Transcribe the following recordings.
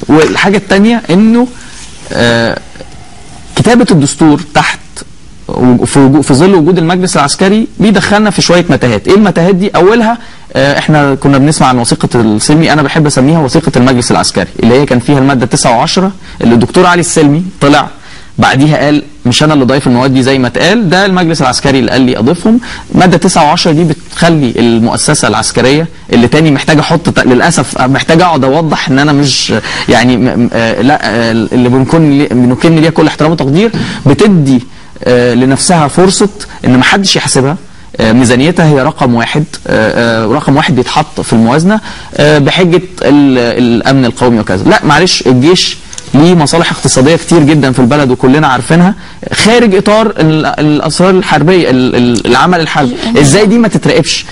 والحاجة الثانية انه كتابه الدستور تحت في ظل وجود المجلس العسكري بيدخلنا في شوية متاهات. ايه المتاهات دي؟ اولها احنا كنا بنسمع عن وثيقة السلمي، انا بحب اسميها وثيقة المجلس العسكري، اللي هي كان فيها المادة 9 و10 اللي الدكتور علي السلمي طلع بعديها قال مش انا اللي ضايف المواد دي زي ما اتقال، ده المجلس العسكري اللي قال لي اضيفهم. مادة 9 و10 دي بتخلي المؤسسة العسكرية اللي تاني محتاج احط، للاسف محتاج اقعد اوضح ان انا مش يعني لا اللي بنكن ليها كل احترام وتقدير، بتدي لنفسها فرصة ان محدش يحاسبها. ميزانيتها هي رقم واحد، رقم واحد بيتحط في الموازنة بحجة الامن القومي وكذا. لا معلش، الجيش ليه مصالح اقتصادية كتير جدا في البلد وكلنا عارفينها، خارج اطار الاسرار الحربية، العمل الحربي. ازاي دي ما تتراقبش؟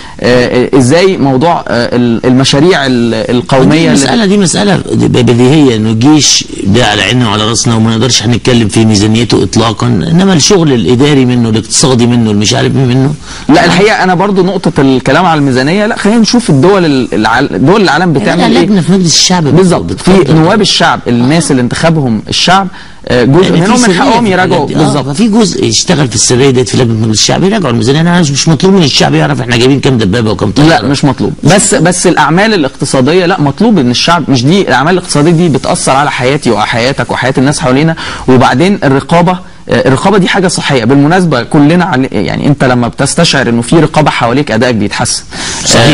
ازاي موضوع المشاريع القومية؟ المسالة دي مسالة بديهية، انه الجيش ده على عيننا وعلى راسنا وما نقدرش هنتكلم في ميزانيته اطلاقا، انما الشغل الاداري منه، الاقتصادي منه، اللي مش عارف مين منه. لا الحقيقة انا برضو نقطة الكلام على الميزانية، لا خلينا نشوف الدول دول العالم بتعمل ايه. لجنة في مجلس الشعب بالظبط، في نواب الشعب، الناس اللي انتخبهم الشعب، جزء منهم من حقهم يراجعوا. بالظبط، في جزء يشتغل في السرية ديت في لجنة مجلس الشعب يراجعوا الميزانية. انا مش مطلوب من الشعب يعرف احنا جايبين كام دبابة وكام طيارة، لا مش مطلوب، بس الاعمال الاقتصادية لا مطلوب ان الشعب، مش دي الاعمال الاقتصادية دي بتاثر على حياتي وحياتك وحياه الناس حوالينا. وبعدين الرقابة دي حاجة صحية بالمناسبة، كلنا يعني انت لما بتستشعر انه في رقابه حواليك ادائك بيتحسن. صحيح.